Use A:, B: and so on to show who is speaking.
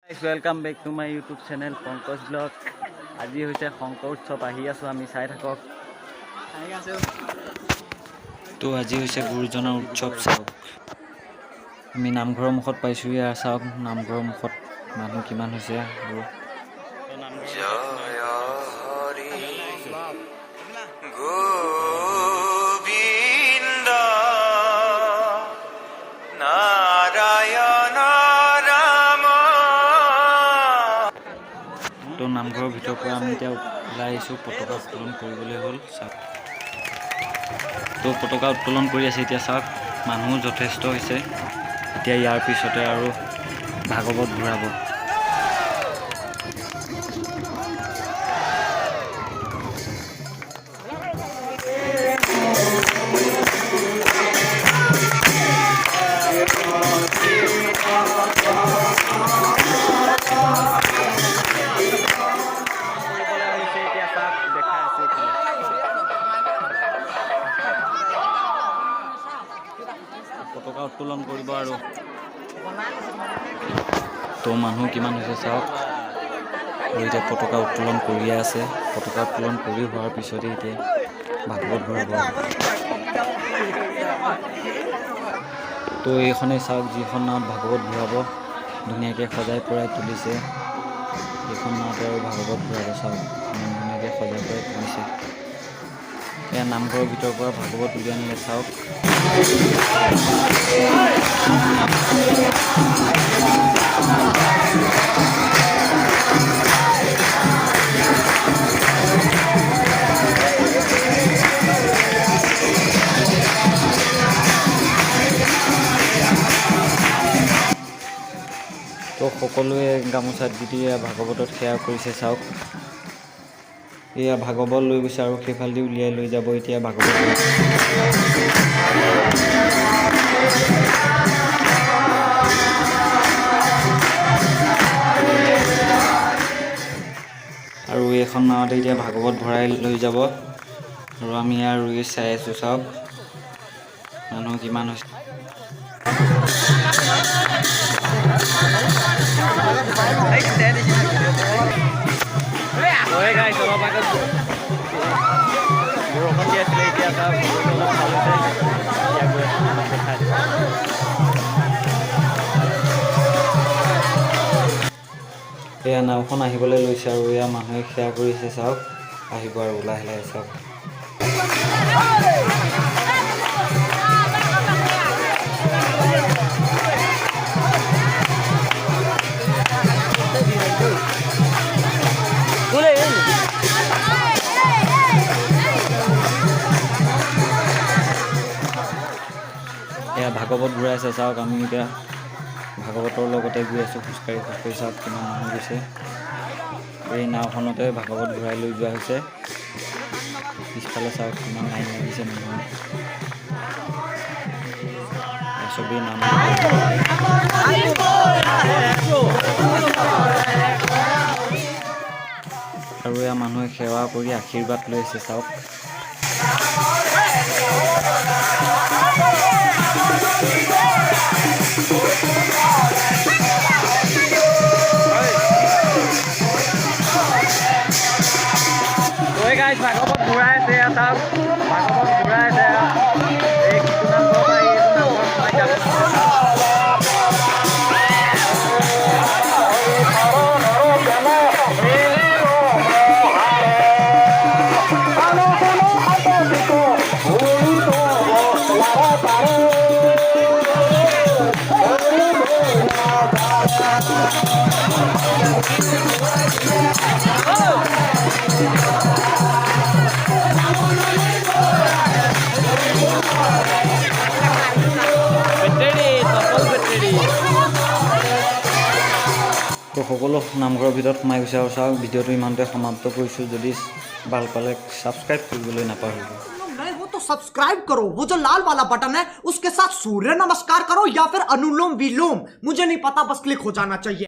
A: Welcome back to my YouTube channel Pankaj blog. আজি হৈছে শংকৰ উৎসৱ, আহি আছোঁ আমি, চাই থাকক। তো আজি হৈছে গুৰুজনাৰ উৎসৱ। চাওক, আমি নামঘৰৰ মুখত পাইছোঁ। ইয়াৰ চাওক, নামঘৰৰ মুখত মানুহ কিমান হৈছে আৰু
B: জয় হৰি গোবিন্দ নাৰায়ণ ৰাম।
A: তো নামঘৰৰ ভিতৰৰ পৰা আমি এতিয়া ওলাই আহিছোঁ, পতাকা উত্তোলন কৰিবলৈ হ'ল। চাওক, তো পতাকা উত্তোলন কৰি আছে এতিয়া। চাওক, মানুহো যথেষ্ট হৈছে। এতিয়া ইয়াৰ পিছতে আৰু ভাগৱত ঘূৰাব। হৈছে এতিয়া, চাওক, দেখাই আছে এইফালে। পতাকা উত্তোলন কৰিব আৰু তো মানুহ কিমান হৈছে চাওক। আৰু এতিয়া পতাকা উত্তোলন কৰিয়ে আছে। পতাকা উত্তোলন কৰি হোৱাৰ পিছতে এতিয়া ভাগৱত ঘূৰাব। তো এইখনেই চাওক, যিখন নাৱত ভাগৱত ঘূৰাব, ধুনীয়াকৈ সজাই পৰাই তুলিছে। এইখন নাৱতে আৰু ভাগৱত ঘূৰাব। চাওক, ইমান ধুনীয়াকৈ সজাই পৰাই তুলিছে। এয়া নামঘৰৰ ভিতৰৰ পৰা ভাগৱত উলিয়াই আনিলে, চাওক। তো সকলোৱে গামোচা দি দি এয়া ভাগৱতত সেৱা কৰিছে। চাওক, এয়া ভাগৱত লৈ গৈছে আৰু সেইফালেদি উলিয়াই লৈ যাব এতিয়া ভাগৱত। আৰু এইখন নাৱতে এতিয়া ভাগৱত ভৰাই লৈ যাব আৰু আমি ইয়াৰ ৰৈ চাই আছোঁ। চাওক, মানুহ কিমান হৈছে। অলপ আগত বৰষুণ দি আছিলে, এতিয়া তাৰ বতৰটো অলপ ভাল হৈছে। এতিয়া গৈ আছোঁ, আপোনাক দেখাই দিম। এয়া নাওখন আহিবলৈ লৈছে আৰু এয়া মানুহে সেৱা কৰিছে। চাওক, আহিব আৰু লাহে লাহে, চাওক। এয়া ভাগৱত ঘূৰাই আছে। চাওক, আমি এতিয়া ভাগৱতৰ লগতে গৈ আছোঁ খোজকাঢ়ি খোজকাঢ়ি। চাওক, কিমান মানুহ গৈছে। এই নাওখনতে ভাগৱত ঘূৰাই লৈ যোৱা হৈছে। পিছফালে চাওক, কিমান লাইন লাগিছে মানুহৰ। এয়া চবেই নাম আৰু এয়া মানুহে সেৱা কৰি আশীৰ্বাদ লৈ আছে, চাওক। ভাগৱত ঘূৰাই আছে। এয়া চাওক, ভাগৱত ঘূৰাই আছে। এই সিটো নামঘৰৰ পৰা এইটো নামঘৰত সোমাই যাব। Battery, double battery. তো সকলো নামঘৰৰ ভিতৰত সোমাই গৈছে আৰু চাওক, ভিডিঅ'টো ইমানতে সমাপ্ত কৰিছোঁ। যদি ভাল পালে ছাবস্ক্ৰাইব কৰিবলৈ নাপাহৰিব।
C: लोग नए हो तो सब्सक्राइब करो, वो जो लाल वाला बटन है उसके साथ सूर्य नमस्कार करो या फिर अनुलोम विलोम, मुझे नहीं पता, बस क्लिक हो जाना चाहिए।